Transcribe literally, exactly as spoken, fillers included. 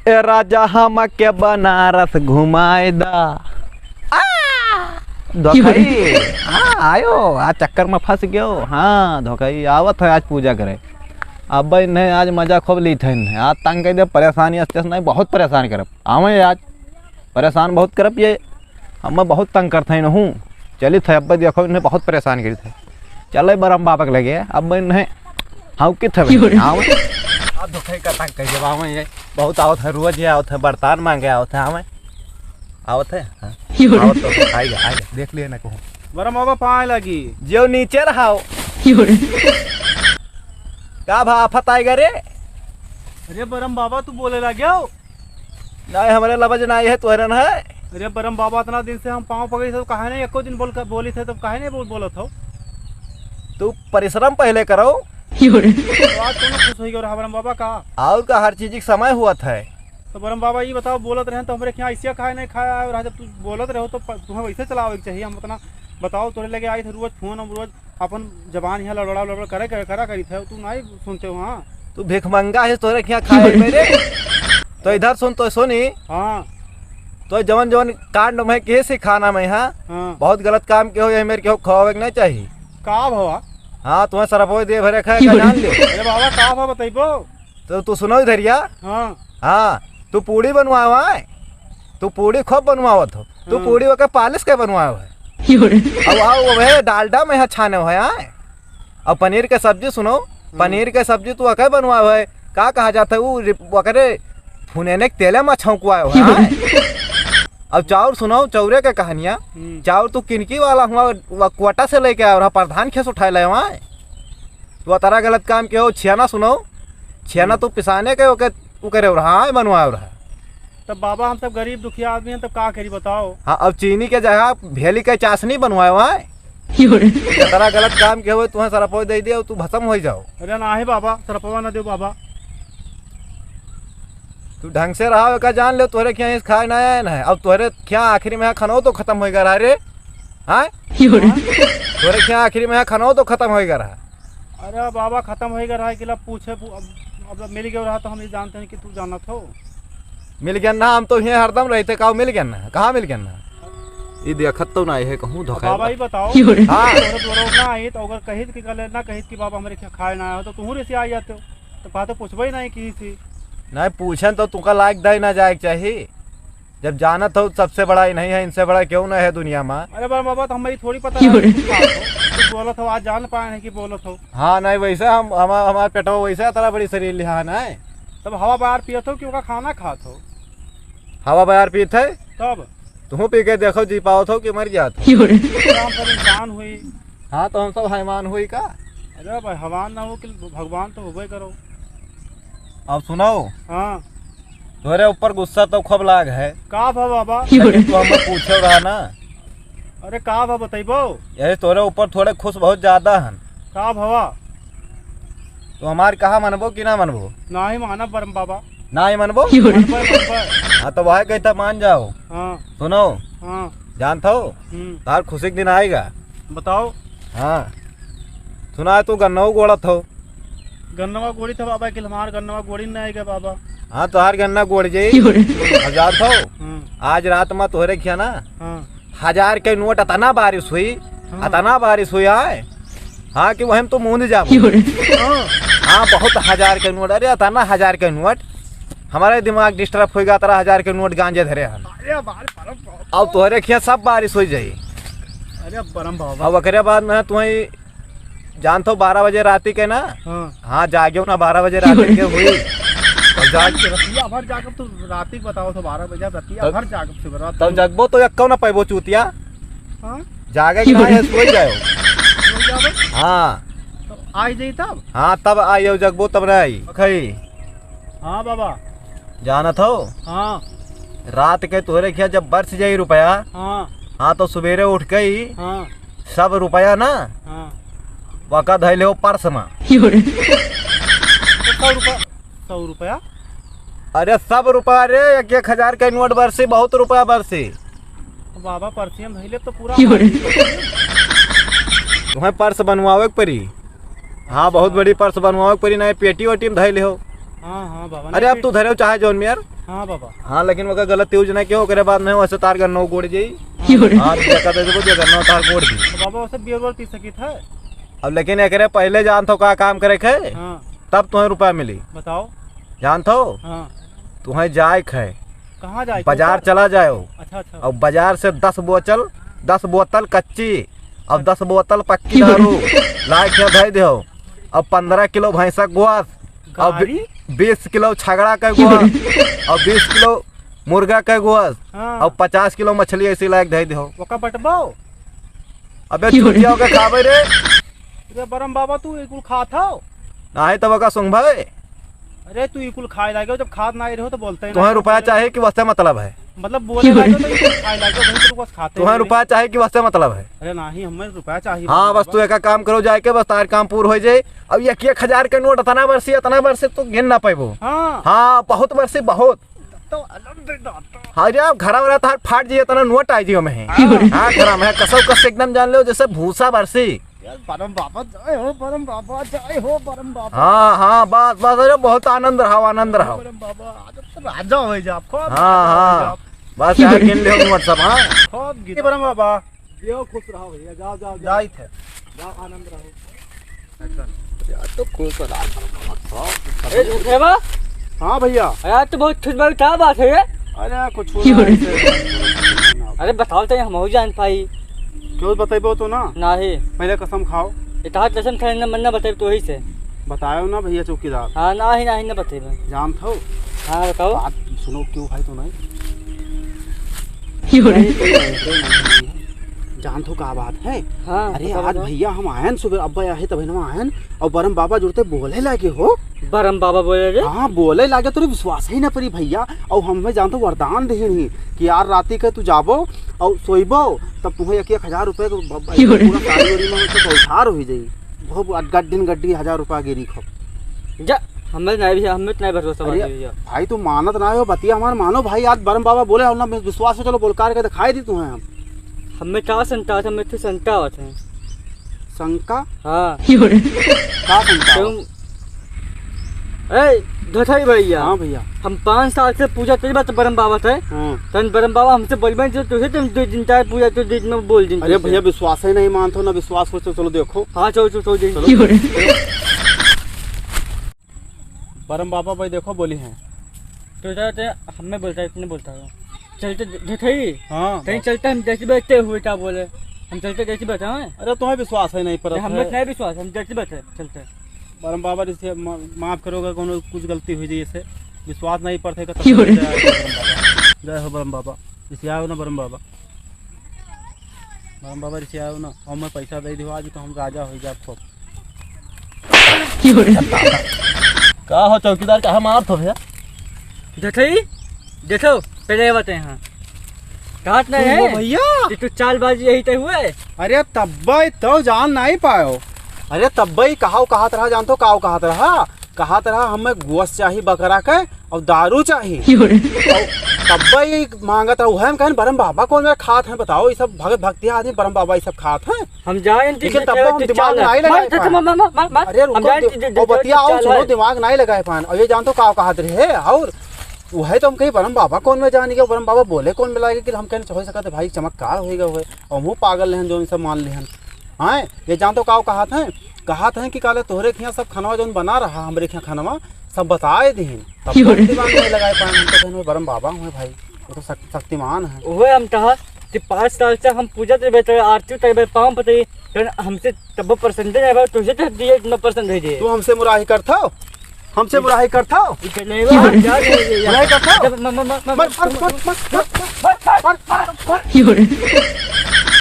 ए राजा, हमके बनारस घुमाए दा। आ! धोखाई। हाँ, आयो, आ चक्कर में फंस गयो। हाँ, धोखाई, आवत है आज पूजा करे। अब इन्हें आज मजा खूब ली थे इन्हें। आज तंग कर दे, परेशानी अस्ते से नहीं, बहुत परेशान करब। आवे आज, परेशान बहुत करब ये। हमें बहुत तंग करत हैं इनहू। चलित है, अब देखो, इन्हें बहुत परेशान करित है। चले बरम बाबा के लगे, अब इन्हें हाँ कित है भाई? हाँ, अब धोखे का तंग कर देबा हमें ये। बहुत आवत है, रोज ये आवत है, बर्तन मांगे आवत है हमें। आवत है? हाँ। आवत तो है, आइगा, आइगा, देख लिए ना कहूँ। बरम बाबा पाए लगी। जो नीचे रहाओ। का भा आफत आइगा रे? अरे बरम बाबा, तू बोले लग गयो? नाहीं, हमरे लबज नाहीं है, तोहरे न है। अरे बरम बाबा, इतना दिन से हम पाँव पकड़ी थे, तो काहे नहीं एको दिन बोल कर, बोली थे, तो काहे नहीं बोल, बोलत हो? तू परिश्रम पहले करो। तो आज कौनो खुश होई गयो रहा बरम बाबा का? और का, हर चीज के समय हुआ था। तो बरम बाबा, ये बताओ, बोलत रहे तो हमरे यहाँ ऐसे खाए नहीं खाया और जब तू बोलत रहो तो प-, तुम्हें वैसे चलावे के चाहिए। हम इतना बताओ, तोरे लगे आई थे रोज फोन, हम रोज अपन जबान यहाँ लड़बड़ा लड़बड़ करे, करे, करा करी थे, तू नहीं सुनते हो, हाँ? तू भिखमंगा है, तोरे क्या खाए मेरे? तो इधर सुन, तो सुनी। हाँ। तो जवन जवन कांड में किए से खाना में, हाँ, हाँ। बहुत गलत काम के हो, ये मेरे के हो, खवावे के नहीं चाहिए। का भवा? हाँ, तुम्हें सरपो दे भरे खाए का जान ले। अरे बाबा, का भवा बताइबो? तो तू सुनो इधरिया। हाँ। हाँ, तू पूड़ी बनवावा है, तू पूड़ी खूब बनवावत हो, तू हाँ। पूड़ी ओके पालिश के बनवावा है। अब आओ, वह डालडा में यहाँ छाने हो, आए। अब पनीर के सब्जी सुनो, हम्म। पनीर के सब्जी तू अके बनवाओ है, का कहा जाता है, वो रिप-, ओकरे फुनेने के तेले में छौंकवाओ है, हाँ? अब चाउर सुनो, चाउरे के कहानियाँ। हम्म। चाउर तू किनकी वाला हुआ, वो कोटा से लेके आयो रहा, प्रधान खेस उठाए ले वहाँ। तू अतरा गलत काम कियो, छियाना सुनो, छियाना हम्म। तू पिसाने के ओके, उ करे रहा, हाँ, बनवाए रहा। तब बाबा, हम सब गरीब दुखिया आदमी हैं, तब का करी बताओ? हाँ, अब चीनी के जगह भेली के चाशनी बनवाए वहाँ। यो रे। जतरा गलत काम के हुए, तुहें सरपो दे दिया, तू भसम हो जाओ। अरे नाही बाबा, सरपवा ना दो बाबा। तू ढंग से रहा, एका जान ले, तोहरे खिया इस खाए ना आए ना है। अब तोहरे खिया आखिरी में खनो तो खत्म होएगा रहा रे। हाँ? यो रे। तोहरे खिया आखिरी में खनो तो खत्म होएगा रहा। अरे बाबा, खत्म होइगा रहा कि ला पूछे, पू-, अब, अब मिल गयो रहा तो हम ये जानते हैं कि तू जानत हो। मिल गया ना, हम तो हियाँ हरदम रहते, काऊ मिल गया ना, कहाँ मिल गया ना? ये देखत तो ना है कहूँ अब धोखा बाबा बा। ये बताओ, क्यों रे? हाँ। तोहरे द्वारा ना आई तो अगर कहित कि कल ना कहित कि बाबा हमरे खा-, खाए ना आयो तो तू रे से आ जाते हो, तो कहा तो पूछबे ही नहीं किसी से। नहीं पूछन तो तुका लायक दे ना जाए के चाहिए। जब जानत हो सबसे बड़ा इन्हीं है, इनसे बड़ा क्यों ना है दुनिया में। अरे बा-, बाबा, तो हमें थोड़ी पता क्यों रहा रे? कि तू खात हो। तू बोलत हो, आज जान पाए हैं कि बोलत हो। हाँ, नहीं, वैसे हम, हम, हमार पेटवा वैसे इतना बड़ी शरीर लिहा है, नहीं? तब हवा बाहर पियत हो कि ओका खाना खात हो? हवा बाहर पीत है? तब? तुहूँ पी के देखो, जी पावत हो कि मर जात हो? क्यों रे? हम सब इंसान हुई। हाँ, तो हम सब हैवान हुई का? अरे भाई, हैवान ना हो कि भगवान तो होबे करो। अब सुनाओ। हाँ। तोहरे ऊपर गुस्सा तो खूब लाग है। का भा बाबा? लेकिन तू हमसे पूछे रहा ना। अरे का भा बतैबो? यही तोहरे ऊपर थोड़े खुश बहुत ज्यादा हन। का भवा? तू हमार कहा मनबो कि ना मनबो? नाही मानब बरम बाबा। नाही मनबो? मनबे, मनबे। हाँ, तो वह कहता मान जाओ। हाँ। सुनो। हाँ। जानत हो? हम्म। तार खुशी के दिन आएगा। बताओ। हाँ। सुना है तू गन्नऊ गोड़त हो। गन्नवा गोड़ी था बाबा, कि हमार गन्नवा गोड़ी नहीं आएगा बाबा। हाँ, तोहार गन्ना गोड़ जाई। क्यों रे? अब जानत हो? हाँ। आज रात में तोहरे खिया ना, हाँ। हजार के नोट अतना बारिश हुई, हाँ। अतना बारिश हुई आए, हाँ, कि वही में तो मूंद जाबो। क्यों रे? हाँ। हाँ, बहुत हजार के नोट, अरे अतना हजार के नोट, हमारे दिमाग disturb होइगा, अतना हजार के नोट गांजे धरे हन। अरे बाप रे बाप। अब तोहरे खिया सब बारिश हो जाई। अरे बरम बाबा। अब ओकरे बाद में तुम्हें जानत हो बारह बजे राती के ना? हाँ। हाँ, जाग्यो ना बारह बजे राती के हुई। और जाग रतिया भर जागब तो राती के बताओ तो बारह बजे रतिया तब, भर जागब से रात तब को। जगबो तो एक्को ना पैबो चूतिया। हाँ? जागे के सो ना है, सोई जाओ। सो जाओ? हाँ। तो आई जाई तब? हाँ, तब आइयो, जगबो तब ना आई। खई। हाँ बाबा। जानत हो? हाँ। रात के तोहरे खिया जब बरस जाई रुपया, हाँ। हाँ, तो सुबेरे उठ के ही हाँ। सब रुपया ना, हाँ। वका धइले हो पर्स में। तो सौ रुपया, सौ रुपया? अरे सब रुपया रे, एक एक हजार के नोट बरसी, बहुत रुपया बरसी। बाबा, पर्सिया में धइले तो पूरा तुम्हें पर्स बनवावे के पड़ी। हाँ, बहुत बड़ी पर्स बनवावे के पड़ी, नहीं पेटी वेटी में धइले हो। हाँ, हाँ, बाबा, अरे, नहीं, अब तू पेटी धरे हो चाहे जौन में यार। हाँ बाबा। हाँ, लेकिन ओकर गलत use नहीं किहो, ओकरे बाद में वैसे तार गन्नो गोड़ जाई। हाँ, जगह दे देबो, जे गन्नो तार गोड़ दी। तो बाबा, वैसे beer-वेयर पी सकित है? अब लेकिन एकरे पहिले जानत हो का काम करे के है? हाँ। तब तुहें रुपया मिली। बताओ। जानत हो? हाँ। तुहें जाए के है। कहाँ जाए के? बाजार चला जाओ। अच्छा, अच्छा। और बाजार से दस बोतल, दस बोतल कच्ची और दस बोतल पक्की दारू लाए के धई देहो। और पन्द्रह किलो भैंसा के गोस और बी-, गाड़ी? बीस किलो छगड़ा के गोस और बीस किलो मुर्गा के गोस हाँ। और पचास किलो मछली ऐसी लायक धई देहो। ओका बटबो? अबे चूतिया के खाबे रे। अरे बरम बाबा, तू ई कुल खात हो? नाहीं तब का सुंघबे? अरे तू ई कुल खाए लागे हो, जब खात ना रहो तो बोलते ही तुहें नहीं। रुपया चाही कि वसे मतलब है? मतलब बोले लागे तो ई कुल खाए लागे हो, वही तो बस खाते तुम्हें हैं। रुपया चाही कि वसे मतलब है? अरे नाहीं, हमें रुपया चाही हाँ, बरम बस बाबा। तू एक काम करो, जाए के बस तार काम पूर हो जाए। अब एक एक हजार के नोट इतना बरसी, इतना बरसी तू गिन ना पाइबो। हाँ। हाँ, बहुत बरसी, बहुत। तो अलग दे दाता। हाँ रे, अब घरा वाला तार फाट जाई, इतना नोट आई जाई हमें। हाँ। हाँ, घरा में कसम कस एकदम जान लो, जैसे भूसा बरसी। यार, बरम बाबा जय हो, बरम बाबा जय हो, बरम बाबा। हाँ, हाँ, बस, बस, अरे, बहुत आनंद रहा, आनंद रहा। बरम बाबा, आज तो राजा हो जा, खूब हाँ, राजा हो हाँ। जा। बस, यार, गिन ले नोट सब, हाँ। खूब गिन। बरम बाबा। जियो, खुश रहो भैया, जाओ, जाओ, जाओ। जाइत है। जाओ, आनंद रहो। यार, तो खुश रहो। ए, देवा? हाँ भैया। यार, तू बहुत खुश बा, का बात है ये? अरे, कुछ नहीं, ऐसे। अरे, बताओ तो, हम हो जान पाई। क्यों बतैबो तो ना? नाही। पहले कसम खाओ। ये कहा कसम खाए ना, मन ना बतैब तो ही से। बतायो ना भैया चौकीदार। हाँ, नाही, नाही, ना बतैब। जानत हो? हाँ, बताओ। बात सुनो, क्यों भाई तो नहीं? क्यों रे? नहीं, कोई नहीं, कोई नहीं, कोई नहीं। जानत हो का बात है? हाँ, अरे बताओ, आज बताओ। भैया हम आयन सुबह, अब्बा आहे तब हम आयन और बरम बाबा जुड़ते बोले लागे हो। बरम बाबा बोले रे? हाँ, बोले लागे, तोरे विश्वास ही ना परी भैया। और हमें जानत हो वरदान देहिन ही कि यार राती के तू जाबो और सोइबो, तब तुम्हें एक एक हजार रुपये के ब-, ब-, क्यों रे? पूरा साड़ी ओड़ी में तो उधार हो जाई। बहुत गड्ढिन गड्ढी हजार रुपया गिरी खूब। जा, हमें नहीं भैया, हमें तो नहीं भरोसा अरे, बात है भैया। भाई, तू मानत ना हो, बतिया हमार मानो भाई, आज बरम बाबा बोले और ना विश्वास हो, चलो बोलकार के दिखाई दी तुम्हें हम। हमें का संता था, हमें तो संता होत है। शंका? हाँ। का शंका? तुम, ए, धथई भैया। हाँ भैया। हम पाँच साल से पूजा करी बात बरम बाबा से। हाँ। तन बरम बाबा हमसे बोलबे जो तुझे तुम दो दिन चाहे पूजा तो दिन में बोल दिन अरे तुझे। भैया, विश्वास ही नहीं मानत हो ना, विश्वास हो तो चलो देखो। हाँ, चलो, चलो, चलो, दिन। चलो। बरम बाबा भाई देखो बोली हैं। तो जा, तो हमें बोलता है, इतने बोलता है। चलते ध-, धथई। हाँ, कहीं बाबा। चलते हम जैसे बैठे हुए क्या बोले? हम चलते जैसे बैठे हैं। अरे तुम्हें विश्वास है नहीं पर हमें नहीं विश्वास, हम जैसे बैठे चलते। बरम बाबा, जैसे म-, माफ करोगे, कोनो कुछ गलती हुई जैसे, विश्वास नहीं पड़ते का तब क्यों रे? जय हो बरम बाबा। जय हो बरम बाबा, रिसियाओ ना बरम बाबा। बरम बाबा, रिसियाओ ना, और मैं पैसा दे दियो आज तो हम राजा हो जाए खूब। क्यों रे? का हो चौकीदार, काहे मारत हो भैया? देखो ही, देखो, पहले ये बातें हैं। कहत नहीं तू हो है भैया? कि तू चालबाजी यही ते हुए। अरे तब्बे तो जान नहीं पायो। अरे तब्बे कहाओ कहत रहा, जानत हो काओ कहत रहा? कहत रहा हमें गोस चाही बकरा के और दारू चाही। क्यों रे? और तब्बे ही मांगत रहा, उहे हम कहन बरम बाबा कौन मेरा खात हैं बताओ, ये सब भगत भक्तिया आदमी बरम बाबा ये सब खात हैं। हम जाए इनके लेकिन तब हम दिमाग नहीं लगाए पाए। मार, मार, मार, मार, मार। अरे रुको, हम जाए दे-, दे-, दे-, और बतिया दे-, आओ, चल सुनो, भाई। दिमाग नहीं लगाए पान। और ये जानत हो का कहत रहे, और वही तो हम कही बरम बाबा कौन में जाने के, बरम बाबा बोले कौन में लागे कि हम कहने हो सकत है भाई चमत्कार होइगा हुए, और हमहू पागल लेहन जो सब मान लेहन। हाँ, ये जानत हो का कहत हैं, कहत हैं कि काले तोहरे खिया सब खनवा जौन बना रहा, हमरे खिया खनवा सब बताए दिहिन। तब क्यों रे? दिमाग नहीं लगाए पाए, हम तो कहने बरम बाबा हुए भाई, वो तो शक-, शक्तिमान है। उहे हम कहा कि पाँच साल से हम पूजा करबे, तो आरती करबे, पाँव पड़े, फिर हमसे तब पसंद नहीं आवा, तुझे तो दिए इतना पसंद है जे। तू हमसे मुराही करत हो? हमसे मुराही करत हो? इसे नहीं हुआ, क्या नहीं हुआ? मुराही करत हो? जब म-, म-, म-, म-, मर, मर, मर, मर। क्यों रे?